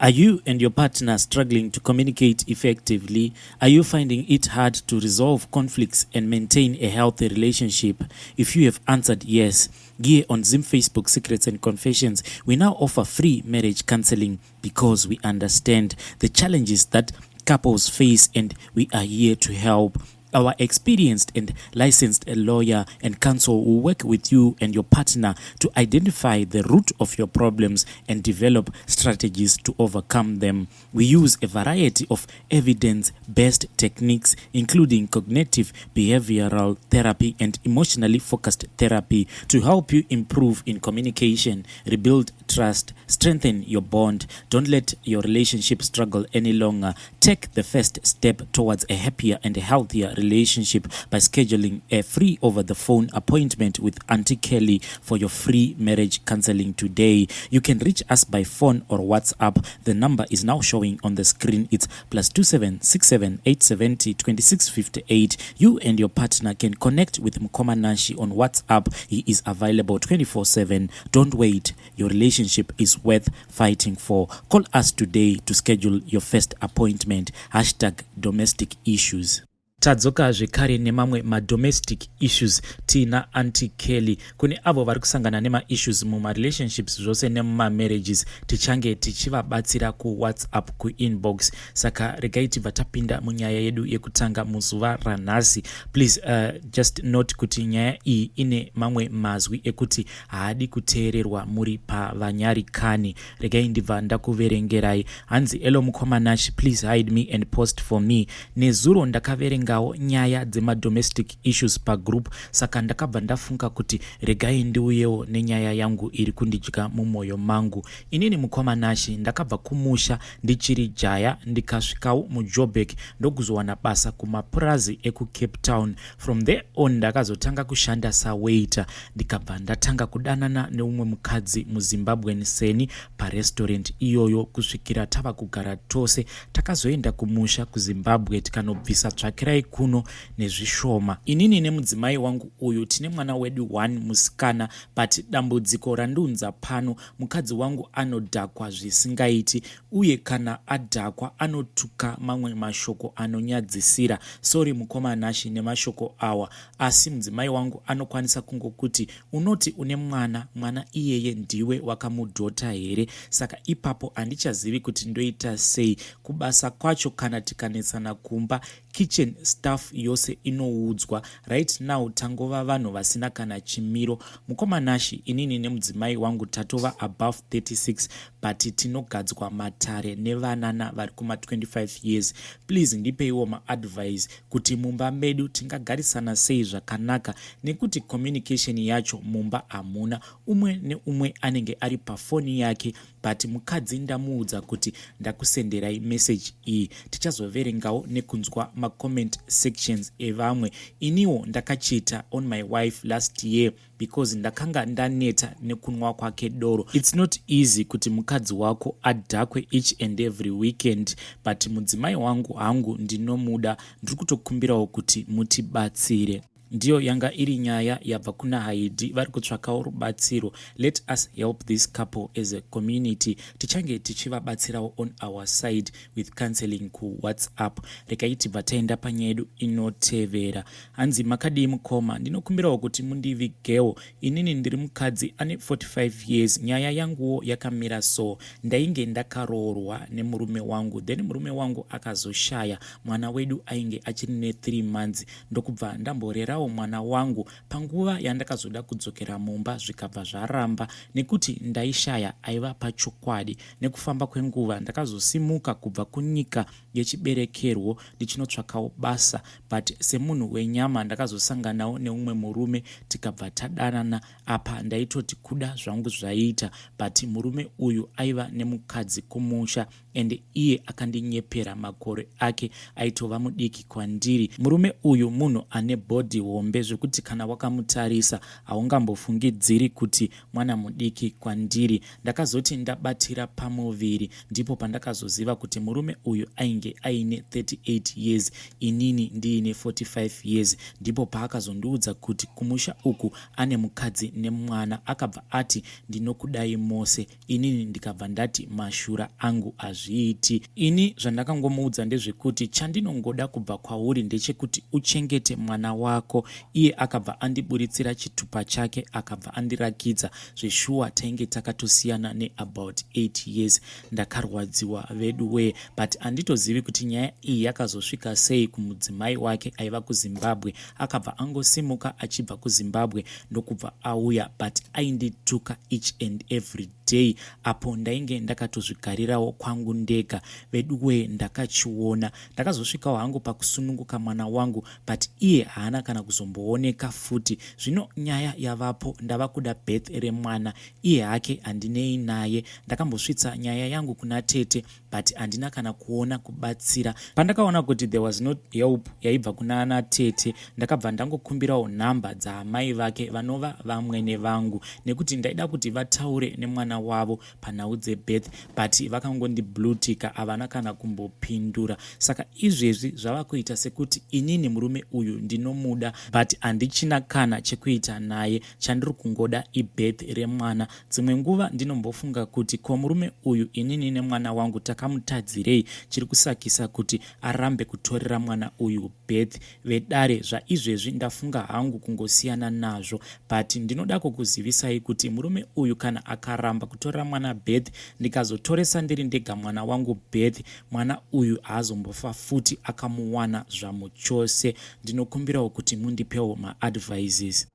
Are you and your partner struggling to communicate effectively? Are you finding it hard to resolve conflicts and maintain a healthy relationship? If you have answered yes, here on Zim Facebook Secrets and Confessions, we now offer free marriage counseling because we understand the challenges that couples face and we are here to help. Our experienced and licensed lawyer and counsel will work with you and your partner to identify the root of your problems and develop strategies to overcome them. We use a variety of evidence based techniques, including cognitive behavioral therapy and emotionally focused therapy, to help you improve in communication, rebuild trust, strengthen your bond. Don't let your relationship struggle any longer. Take the first step towards a happier and healthier relationship by scheduling a free over the phone appointment with Auntie Kelly for your free marriage counseling today. You can reach us by phone or WhatsApp. The number is now showing on the screen. It's +27 67 870 2658. You and your partner can connect with Mukoma Nashi on WhatsApp. He is available 24/7. Don't wait. Your relationship is worth fighting for. Call us today to schedule your first appointment. #DomesticIssues. Tadzoka zvekare nemamwe madomestic issues tiina Auntie Kelly. Kune avo vari kusangana nemaissues mumarelationships zvose nemumamarriages, tichange tichivabatsira kuWhatsApp kuinbox. Saka regai tibva tapinda munyaya yedu yekutanga muzuva ranhasi. Please just note kuti nyaya iyi ine mamwe mazwi ekuti haadi kuteererwa muri pavanyarikani. Regai ndibva ndakuverengerai. Hanzi, "Hello Mukoma Nash, please hide me and post for me. Nezuro ndakaverengawo nyaya dzemadomestic issues pagroup, saka ndakabva ndafunga kuti regai ndiuyewo nenyaya yangu iri kundidya mumwoyo mangu. Inini Mukoma Nashi, ndakabva kumusha ndichiri jaya, ndikasvikawo muJoburg, ndokuzowana basa kumapurazi ekuCape Town. From there on ndakazotanga kushanda sawaiter, ndikabva ndatanga kudanana neumwe mukadzi muZimbabwen seni parestaurant iyoyo kusvikira tava kugara tose. Takazoenda kumusha kuZimbabwe tikanobvisa tsvakirai kuno nezvishoma. Inini nemudzimai wangu uyu tine mwana wedu one musikana, but dambudziko randiunza pano, mukadzi wangu anodhakwa zvisingaiti, uye kana adhakwa anotuka mamwe mashoko anonyadzisira. Sorry Mukoma Nashi nemashoko awa, asi mudzimai wangu anokwanisa kungokuti, 'Unoti une mwana, mwana iyeye ndiwe wakamudhota here?' Saka ipapo handichazivi kuti ndoita sei. Kubasa kwacho, kana tikanetsana kumba, kitchen staff yose inoudzwa. Right now tangova vanhu vasina kana chimiro. Mukoma Nashi, inini nemudzimai wangu tatova above 36, but tinogadzwa matare nevanana vari kuma25 years. Please ndipeiwo maadvice kuti mumba medu tingagarisana sei zvakanaka, nekuti communication yacho mumba hamuna. Umwe neumwe anenge ari pafoni yake, but mukadzi ndamuudza kuti ndakusenderai message iyi, tichazoverengawo nekunzwa macomment sections evamwe. Iniwo ndakacheata on my wife last year because ndakanga ndaneta nekunwa kwake doro. It's not easy kuti mukadzi wako adhakwe each and every weekend, but mudzimai wangu hangu ndinomuda. Ndiri kutokumbirawo kuti mutibatsire." Ndiyo yanga iri nyaya yabva kuna Haidi, vari kutsvakawo rubatsiro. Let us help this couple as a community. Tichange tichivabatsirawo on our side with counseling kuWhatsApp. Regai tibva taenda panyaya yedu inotevera. Hanzi, "Makadii mukoma? Ndinokumbirawo kuti mundivigewo. Inini ndiri mukadzi ane 45 years. Nyaya yanguwo yakamira so: ndainge ndakaroorwa nemurume wangu, then murume wangu akazoshaya. Mwana wedu ainge achiri ne3 months, ndokubva ndamborerawo mwana wangu. Panguva yandakazoda kudzokera mumba, zvikabva zvaramba nekuti ndaishaya aiva pachokwadi. Nekufamba kwenguva ndakazosimuka kubva kunyika yechiberekerwo ndichinotsvakawo basa, but semunhu wenyama ndakazosanganawo neumwe murume, tikabva tadanana. Apa ndaitoti kuda zvangu zvaiita, but murume uyu aiva nemukadzi kumusha and And iye akandinyepera makore ake, aitova mudiki kwandiri. Murume uyu munhu ane body hombe zvekuti kana wakamutarisa haungambofungidziri kuti mwana mudiki kwandiri. Ndakazoti ndabatira pamuviri ndipo pandakazoziva kuti murume uyu ainge aine 38 years, inini ndiine 45 years. Ndipo paakazondiudza kuti kumusha uku ane mukadzi nemwana. Akabva ati, "Ndinokudai mose." Inini ndikabva ndati mashura angu hazviiti. Ini zvandakangomuudza ndezvekuti chandinongoda kubva kwauri ndechekuti uchengete mwana wako. Iye akabva andiburitsira chitupa chake, akabva andirakidza. Zveshuwa tainge takatosiyana neabout 8 years. Ndakarwadziwa vedu wee, but handitozivi kuti nyaya iyi yakazosvika sei kumudzimai wake aiva kuZimbabwe. Akabva angosimuka achibva kuZimbabwe ndokubva auya, but aindituka each and every day apo ndainge ndakatozvigarirawo kwangu ndega. Veduwee, ndakachiona. Ndakazosvikawo hangu pakusununguka mwana wangu, but iye haana kana kuzombooneka futi. Zvino nyaya yavapo, ndava kuda birth remwana. Iye hake handinei naye. Ndakambosvitsa nyaya yangu kuna tete, but handina kana kuona kubatsira. Pandakaona kuti there was no help yaibva kuna ana tete, ndakabva ndangokumbirawo nhamba dzaamai vake, vanova vamwene vangu, nekuti ndaida kuti vataure nemwana wavo panhau dzebirth, but vakangondiblutika, havana kana kumbopindura. Saka izvezvi zvava kuita sekuti inini murume uyu ndinomuda, but handichina kana chekuita naye. Chandiri kungoda ibirth remwana. Dzimwe nguva ndinombofunga kuti ko murume uyu, inini nemwana wangu takamutadzirei chiri kusakisa kuti arambe kutorera mwana uyu birth? Vedare, zvaizvezvi ndafunga hangu kungosiyana nazvo, but ndinoda kukuzivisai kuti murume uyu kana akaramba kutorera mwana birth, ndikazotoresa ndiri ndega mwana wangu birth, mwana uyu haazombofa futi akamuwana zvamuchose. Ndinokumbirawo kuti mundipewo maadvices.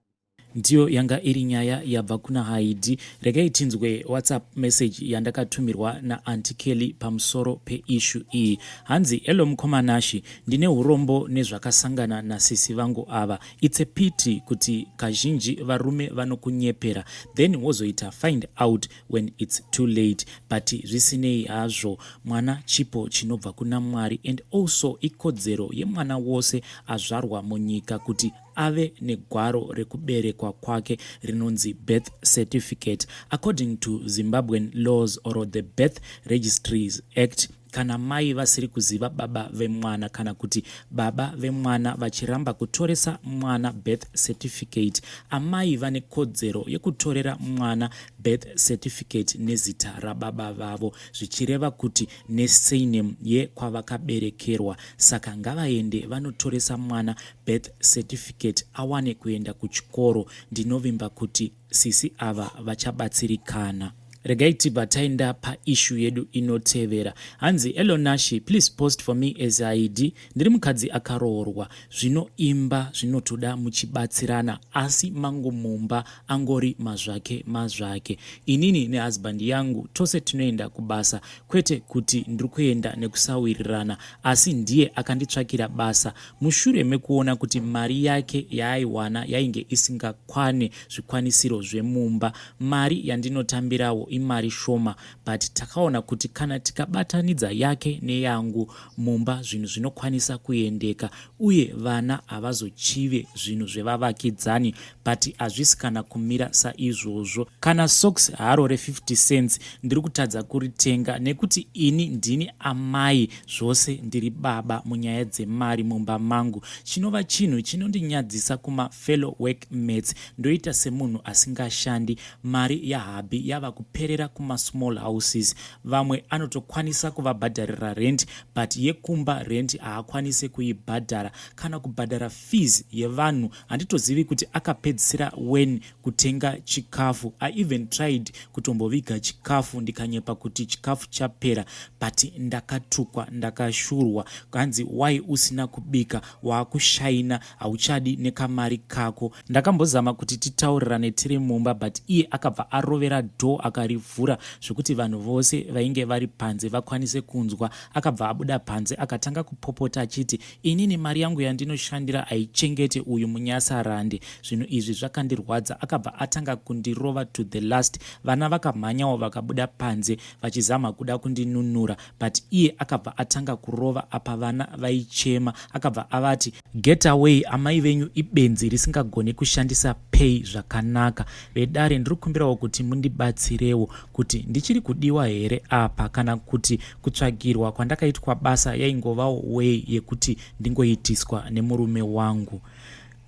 Ndiyo yanga iri nyaya yabva kuna Haidi. Regai tinzwe WhatsApp message yandakatumirwa naAunty Kelly pamusoro peissue iyi. Hanzi, "Hello mukoma Nashi, ndine urombo nezvakasangana nasisi vangu ava. It's a pity kuti kazhinji varume vanokunyepera, then wozoita find out when it's too late. But zvisinei hazvo, mwana chipo chinobva kuna Mwari and also ikodzero yemwana wose azvarwa munyika kuti ave negwaro rekuberekwa kwake rinonzi birth certificate. According to Zimbabwean laws or the Birth Registries Act, kana mai vasiri kuziva baba vemwana kana kuti baba vemwana vachiramba kutoresa mwana birth certificate, amai vane kodzero yekutorera mwana birth certificate nezita rababa vavo, zvichireva kuti nesurname yekwavakaberekerwa. Saka ngavaende vanotoresa mwana birth certificate awane kuenda kuchikoro. Ndinovimba kuti sisi ava vachabatsirikana." Regai tibva taenda paissue yedu inotevera. Hanzi, "Hello Nashi, please post for me as id. Ndiri mukadzi akaroorwa. Zvino imba zvinotoda muchibatsirana, asi mangu mumba angori mazvake mazvake. Inini nehusband yangu tose tinoenda kubasa. Kwete kuti ndiri kuenda nekusawirirana, asi ndiye akanditsvakira basa mushure mekuona kuti mari yake yaaiwana yainge isingakwane zvikwanisiro zvemumba. Mari yandinotambirawo imari shoma, but takaona kuti kana tikabatanidza yake neyangu mumba, zvinhu zvinokwanisa kuendeka uye vana havazochive zvinhu zvevavakidzani. But hazvisi kana kumira saizvozvo. Kana socks haro re50 cents ndiri kutadza kuritenga nekuti ini ndini amai zvose ndiri baba munyaya dzemari mumba mangu, chinova chinhu chinondinyadzisa kumafellow workmates. Ndoita semunhu asingashandi. Mari yahubby yava kuperera kumasmall houses. Vamwe anotokwanisa kuvabhadharira rent, but yekumba rent haakwanisi kuibhadhara, kana kubhadhara fees yevanhu. Handitozivi kuti akapedzisira when kutenga chikafu. I even tried kutomboviga chikafu ndikanyepa kuti chikafu chapera, but ndakatukwa, ndakashurwa, kanzi why usina kubika, waakushaina, hauchadi nekamari kako. Ndakambozama kuti titaurirane tiri mumba, but iye akabva arovera door. akarivhura zvekuti vanhu vose vainge vari panze vakwanise kunzwa. Akabva abuda panze akatanga kupopota achiti inini mari yangu yandinoshandira haichengete uyu munyasarande. Zvinhu izvi zvakandirwadza. Akabva atanga kundirova to the last. Vana vakamhanyawo vakabuda panze vachizama kuda kundinunura but iye akabva atanga kurova apa vana vaichema. Akabva avati get away amai venyu ibenzi risingagone kushandisa pay zvakanaka. Vedare ndiri kukumbirawo kuti mundibatsirewo kuti ndichiri kudiwa here apa kana kuti kutsvagirwa kwandakaitwa basa yaingovawo way yekuti ndingoitiswa nemurume wangu.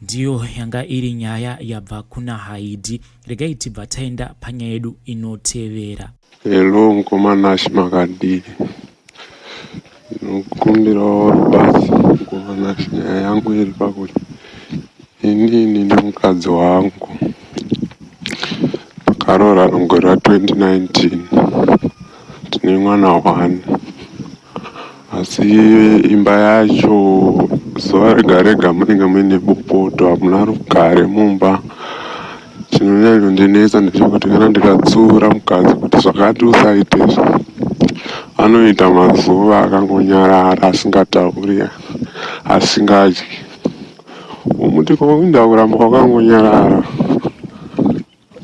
Ndiyo yanga iri nyaya yabva kuna Haidi. Regai tibva taenda panyaya yedu inotevera. Hello mukoma Nash makadii? Ndinokumbirawo rubatsiro mukoma Nash nyaya yangu iri pakuti inini nemukadzi wangu takaroorana mugore ra 2019 tine mwana one asi imba yacho zuva rega rega munenge muine bopoto hamuna rugare mumba Chinonyanyondinetsa ndechekuti kana ndikatsiura mukadzi kuti zvakati usaite izvi, anoita mazuva akangonyarara asingatauri, asingadyi. Womuti ko inda kuramba wakangonyarara,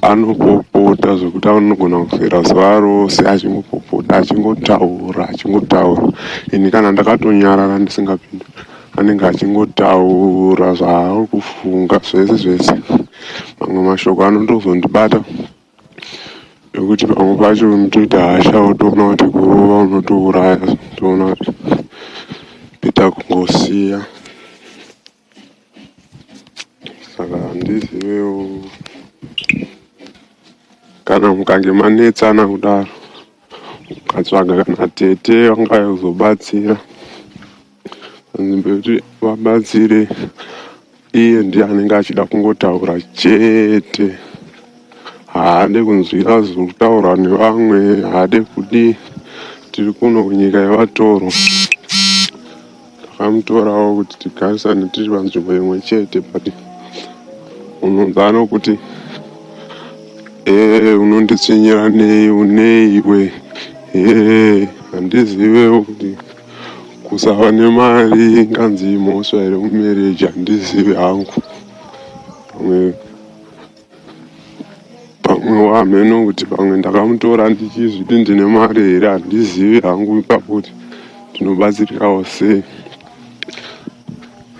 anopopota zvekuti anogona kuswera zuva rose achingopopota, achingotaura, achingotaura. Ini kana ndakatonyarara ndisingapinduri anenge achingotaura zvaari kufunga zvese zvese mamwe mashoko anotozondibata ekuti pamwe pacho unotoita hasha wotoona kuti kurova unotouraya toona kuti better kungosiya saka handizivewo kana mukange manetsana kudaro ukatsvaga kana tete vangauya kuzobatsira panzvimbo yekuti vabatsire iye ndiye anenge achida kungotaura chete haade kunzwira zviri kutaurwa nevamwe haade kudii tiri kuno kunyika yevatorwa Takamutorawo kuti tigarisane tiri panzvimbo imwe chete but unonzwa anokuti ee unonditsvinyira nei unei iwe ee handizivewo kuti kusava nemari inganzi imhosva here mumarriage handizivi hangu pamwe Pamwe hameno kuti pamwe ndakamutora ndichizviti ndine mari here handizivi hangu ipapo kuti ndinobatsirikawo sei.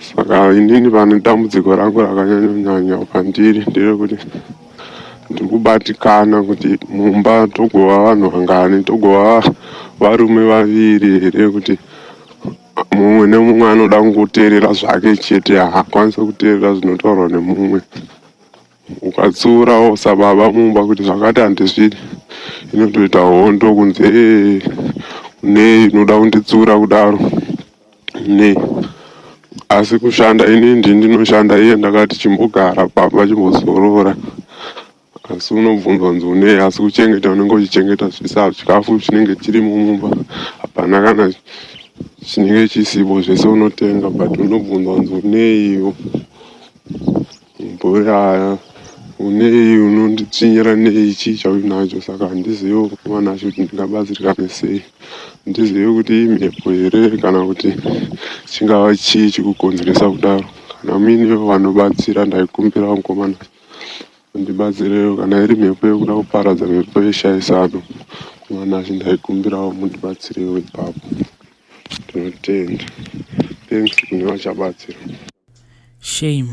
Saka inini pane dambudziko rangu rakanyanyonyanya pandiri nderekuti ndiri kubatikana kuti mumba togova vanhu vangani togova varume vaviri here kuti mumwe nemumwe anoda kungoteerera zvake chete haakwanisi kuteerera zvinotaurwa nemumwe. Ukatsiurawo sababa mumba kuti zvakati handizvidi inotoita hondo kunzi ee nei unoda kunditsiura kudaro nei asi kushanda ini ndini ndinoshanda iye ndakati chimbogara pamba chimbozorora asi unobvunzwa kunzi unei asi kuchengeta unenge uchichengeta zvese chikafu chinenge chirimo mumba hapana kana chinenge chisipo zvese unotenga but unobvunzwa kunzi uneiwo Mbuya unei unonditsvinyira nei chii chauinacho saka handizivi mukomana wacho kuti ndingabatsirikane sei handizivi kuti imhepo here kana kuti chingava chii chikukonzeresa kudaro kana muine vanobatsira ndaikumbira mukomana mundibatsirewo kana iri mhepo yekuda kuparadza mhepo yeshaisano mukomana wacho ndaikumbirawo mundibatsirewo ipapo ndinotenda thanks kune vachabatsira. Shame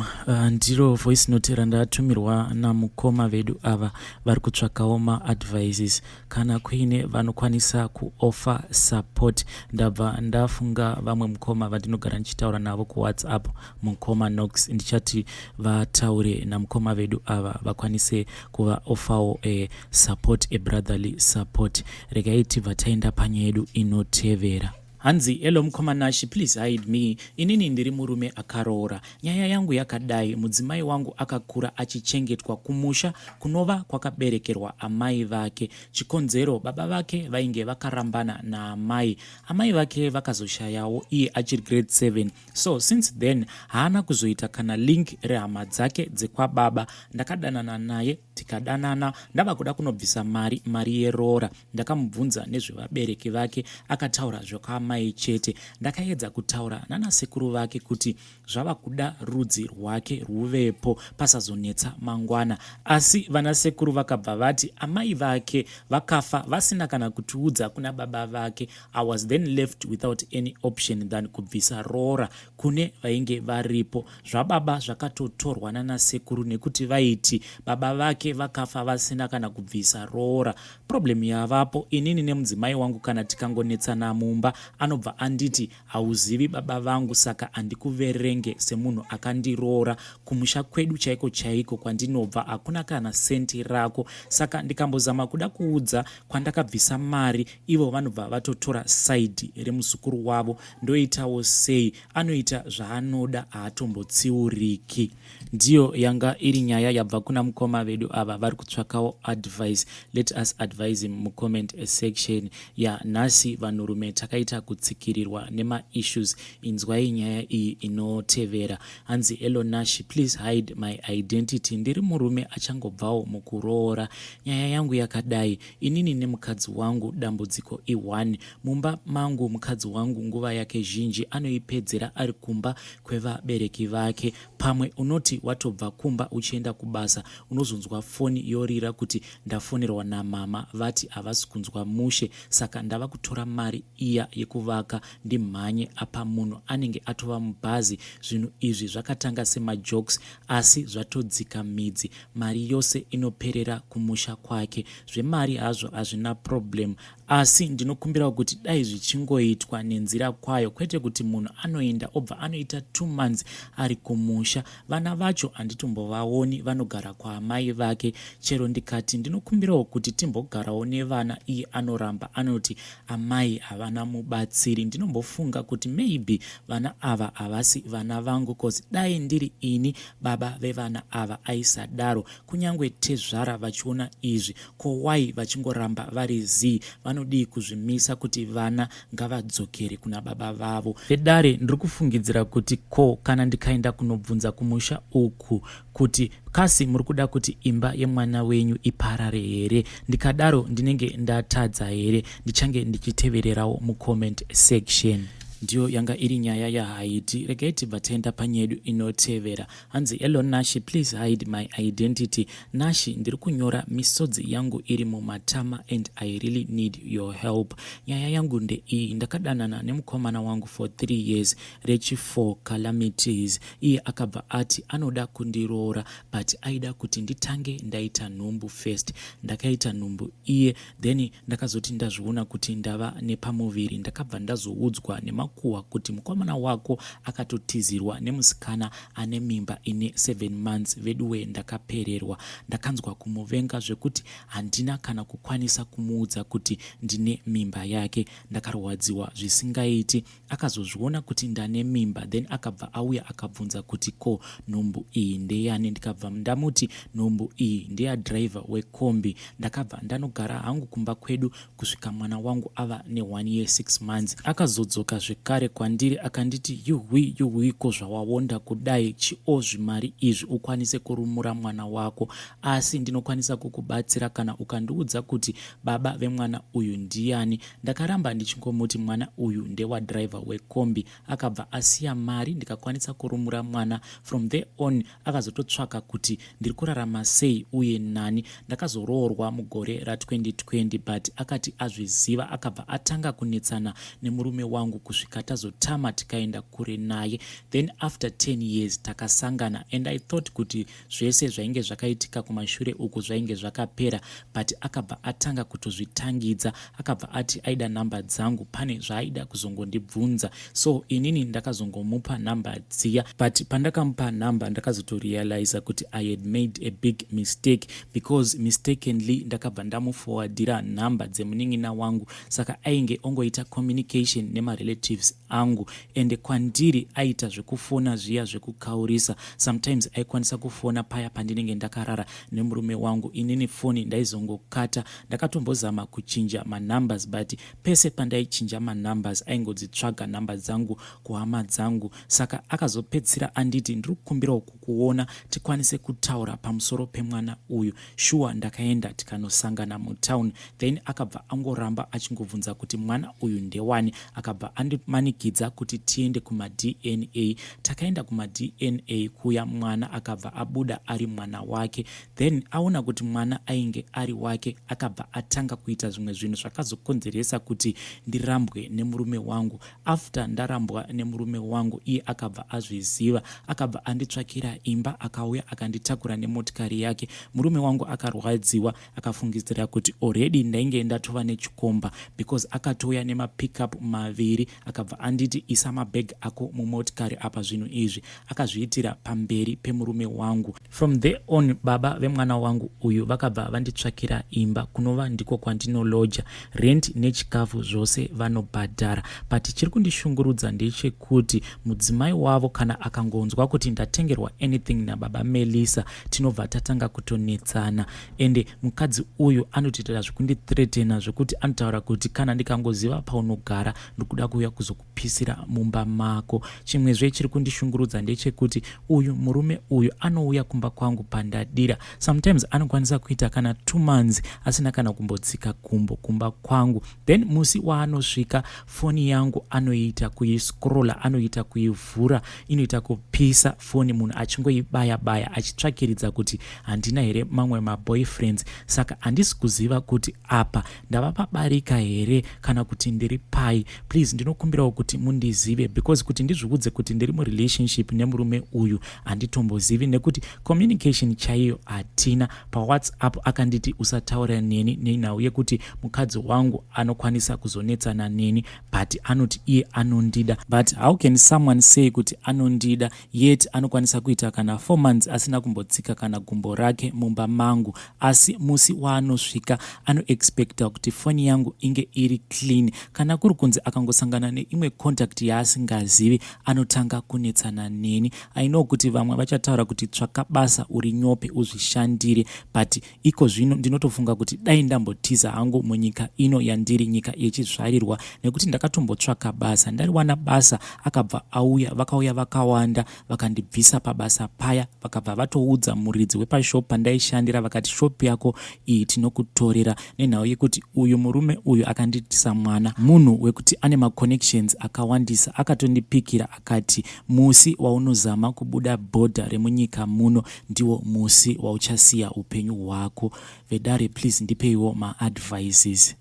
ndiro voice note randatumirwa namukoma vedu ava vari kutsvakawo maadvices kana kuine vanokwanisa kuoffer support. Ndabva ndafunga vamwe mukoma vandinogara ndichitaura navo kuWhatsApp, mukoma Nox, ndichati vataure namukoma vedu ava vakwanise kuvaoffawo eh, support, a brotherly support. Regai tibva taenda panyaya yedu inotevera. Hanzi hello mukoma Nashy please hide me inini ndiri murume akaroora. Nyaya yangu yakadai mudzimai wangu akakura achichengetwa kumusha kunova kwakaberekerwa amai vake. Chikonzero baba vake vainge vakarambana naamai. Amai vake vakazoshayawo iye achiri grade 7 so since then haana kuzoita kana link rehama dzake dzekwababa. Ndakadanana naye Tikadanana ndava kuda kunobvisa mari, mari yeroora. Ndakamubvunza nezvevabereki vake akataura zvekwaamai chete. Ndakaedza kutaura nanasekuru vake kuti zvava kuda rudzi rwake rwuvepo pasazonetsa mangwana, asi vanasekuru vakabva vati amai vake vakafa vasina kana kutiudza kuna baba vake. I was then left without any option than kubvisa roora kune vainge varipo. Zvababa zvakatotorwa nanasekuru nekuti vaiti baba vake vakafa vasina kana kubvisa roora. Problem yavapo, inini nemudzimai wangu kana tikangonetsana mumba anobva anditi hauzivi baba vangu saka handikuverenge semunhu akandiroora. Kumusha kwedu chaiko chaiko kwandinobva hakuna kana senti rako, saka ndikambozama kuda kuudza kwandakabvisa mari ivo vanobva vatotora saidhi remuzukuru wavo. Ndoitawo sei? Anoita zvaanoda, haatombotsiuriki. Ndiyo yanga iri nyaya yabva kuna mukoma vedu ava vari kutsvakawo advice. Let us advise him mucomment section. Ya nhasi vanhurume takaita kutsikirirwa nemaissues. Inzwai nyaya iyi inotevera. Hanzi, "Hello Nashi, please hide my identity. Ndiri murume achangobvawo mukuroora. Nyaya yangu yakadai: inini nemukadzi wangu dambudziko i1 mumba mangu. Mukadzi wangu nguva yake zhinji anoipedzera ari kumba kwevabereki vake. Pamwe unoti watobva kumba uchienda kubasa, unozonzwa foni yorira kuti ndafonerwa namama, vati havasi kunzwa mushe, saka ndava kutora mari iya yekuvaka ndimhanye. Apa munhu anenge atova mubhazi. Zvinhu izvi zvakatanga semajokes, asi zvatodzika midzi. Mari yose inoperera kumusha kwake. Zvemari hazvo hazvina problem, asi ndinokumbirawo kuti dai zvichingoitwa nenzira kwayo, kwete kuti munhu anoenda obva anoita 2 months ari kumusha. Vana vacho handitombovaoni, vanogara kwaamai vake. Chero ndikati ndinokumbirawo kuti timbogarawo nevana, iye anoramba, anoti amai havana mubatsiri. Ndinombofunga kuti maybe vana ava havasi vana vangu, 'cause dai ndiri ini baba vevana ava aisadaro. Kunyange tezvara vachiona izvi, ko why vachingoramba vari zii? Vanodii kuzvimisa kuti vana ngavadzokere kuna baba vavo?" Vedare, ndiri kufungidzira kuti ko kana ndikaenda kunobvunza kumusha uku kuti kasi muri kuda kuti imba yemwana wenyu iparare here? Ndikadaro ndinenge ndatadza here? Ndichange ndichitevererawo mucomment section. Ndiyo yanga iri nyaya yaHaiti. Regai tibva taenda panyedu inotevera. Hanzi, "Hello Nashi, please hide my identity. Nashi, ndiri kunyora misodzi yangu iri mumatama and I really need your help. Nyaya yangu ndeiyi: ndakadanana nemukomana wangu for 3 years. Rechi4 calamities, iye akabva ati anoda kundiroora, but aida kuti nditange ndaita nhumbu first. Ndakaita nhumbu iye, then ndakazoti ndazviona kuti ndava nepamuviri, ndakabva ndazoudzwa nemakuhwa kuti mukomana wako akatotizirwa nemusikana ane mimba ine 7 months. Veduwe, ndakapererwa. Ndakanzwa kumuvenga zvekuti handina kana kukwanisa kumuudza kuti ndine mimba yake. Ndakarwadziwa zvisingaiti. Akazozviona kuti ndane mimba, then akabva auya akabvunza kuti ko nhumbu iyi ndeyani? Ndikabva ndamuti nhumbu iyi ndeyadhiraivha wekombi. Ndakabva ndanogara hangu kumba kwedu kusvika mwana wangu ava ne1 year 6 months. Akazodzoka zvekare kwandiri akanditi, 'Yuhwi yuhwi, ko zvawawonda kudai? Chio zvimari izvi ukwanise kurumura mwana wako, asi ndinokwanisa kukubatsira kana ukandiudza kuti baba vemwana uyu ndiani.' Ndakaramba ndichingomuti mwana uyu ndewadhiraivha wekombi. Akabva asiya mari, ndikakwanisa kurumura mwana. From there on akazototsvaka kuti ndiri kurarama sei uye nani. Ndakazoroorwa mugore ra2020, but akati azviziva akabva atanga kunetsana nemurume wangu kusvika tazotama tikaenda kure naye. Then after 10 years takasangana and I thought kuti zvese zvainge zvakaitika kumashure uku zvainge zvakapera, but akabva atanga kutozvitangidza. Akabva ati aida nhamba dzangu, pane zvaaida kuzongondibvunza. So inini ndakazongomupa nhamba dziya, but pandakamupa nhamba ndakazotorealiza kuti I had made a big mistake, because mistakenly ndakabva ndamuforwardira nhamba dzemunin'ina wangu. Saka ainge ongoita communication nemarelatives. marelatives angu. Ende kwandiri aita zvekufona zviya zvekukaurisa. Sometimes aikwanisa kufona paya pandinenge ndakarara nemurume wangu, inini foni ndaizongokata. Ndakatombozama kuchinja manumbers, but pese pandaichinja manumbers aingodzitsvaga number dzangu kuhama dzangu. Saka akazopedzisira anditi, "Ndiri kukumbirawo kukuona tikwanise kutaura pamusoro pemwana uyu." Shuwa, ndakaenda tikanosangana mutown. Then akabva angoramba achingobvunza kuti mwana uyu ndewani. Akabva andimanikidza kuti tiende kumaDNA. Takaenda kumaDNA kuya, mwana akabva abuda ari mwana wake. Then aona kuti mwana ainge ari wake, akabva atanga kuita zvimwe zvinhu zvakazokonzeresa kuti ndirambwe nemurume wangu. After ndarambwa nemurume wangu, iye akabva azviziva, akabva anditsvakira imba, akauya akanditakura nemotikari yake. Murume wangu akarwadziwa, akafungidzira kuti already ndainge ndatova nechikomba, because akatouya nemapickup maviri, akabva anditi, "Isa mabhegi ako mumotikari apa." Zvinhu izvi akazviitira pamberi pemurume wangu. From there on, baba vemwana wangu uyu vakabva vanditsvakira imba, kunova ndiko kwandinoloja. Rent nechikafu zvose vanobhadhara, but chiri kundishungurudza ndechekuti mudzimai wavo kana akangonzwa kuti ndatengerwa anything nababa Melissa, tinobva tatanga kutonetsana. Ende mukadzi uyu anotoitira zvekundithreatena, zvekuti anotaura kuti, "Kana ndikangoziva paunogara, ndikuda kuuya kuzokupisira mumba mako." Chimwezve chiri kundishungurudza ndechekuti uyu murume uyu anouya kumba kwangu pandadira. Sometimes anokwanisa kuita kana 2 months asina kana kumbotsika gumbo kumba kwangu. Then musi waanosvika, foni yangu anoita kuiscrolla, anoita kuivhura, inoita kupisa foni, munhu achingoibaya baya achitsvakiridza kuti handina here mamwe maboyfriends. Saka handisi kuziva kuti apa ndava pabarika here kana kuti ndiri pai. Please, ndinokumbirawo kuti mundizive, because kuti ndizviudze kuti ndiri murelationship nemurume uyu, handitombozivi, nekuti communication chaiyo hatina. PaWhatsApp akanditi, "Usataura neni nenhau yekuti mukadzi wangu anokwanisa kuzonetsana neni," but anoti iye anondida. But how can someone say kuti anondida, yet anokwanisa kuita kana 4 months asina kumbotsika kana gumbo rake mumba mangu, asi musi waanosvika anoexpecta kuti foni yangu inge iri clean? Kana kuri kunzi akangosangana neimwe contact yaasingazivi, anotanga kunetsana neni. I know kuti vamwe vachataura kuti, "Tsvaka basa, uri nyope, uzvishandire," but iko zvino ndinotofunga kuti dai ndambotiza hangu munyika ino yandiri, nyika yechizvarirwa, nekuti ndakatombotsvaka basa, ndariwana basa, akabva auya, vakauya vakawanda, vakandibvisa pabasa paya. Vakabva vatoudza muridzi wepashop pandaishandira, vakati, "Shop yako iyi tinokutorera," nenhau yekuti uyu murume uyu akandiitisa mwana munhu wekuti ane maconnections akawandisa. Akatondipikira akati, "Musi waunozama kubuda bhodha remunyika muno, ndiwo musi wauchasiya upenyu hwako." Vedare, please ndipeiwo maadvices.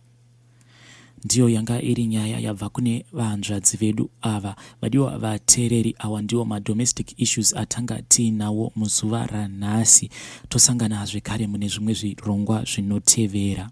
Ndiyo yanga iri nyaya yabva kune vahanzvadzi vedu ava. Vadiwa vateereri, awa ndiwo madomestic issues atanga tiinawo muzuva ranhasi. Tosangana zvekare mune zvimwe zvirongwa zvinotevera.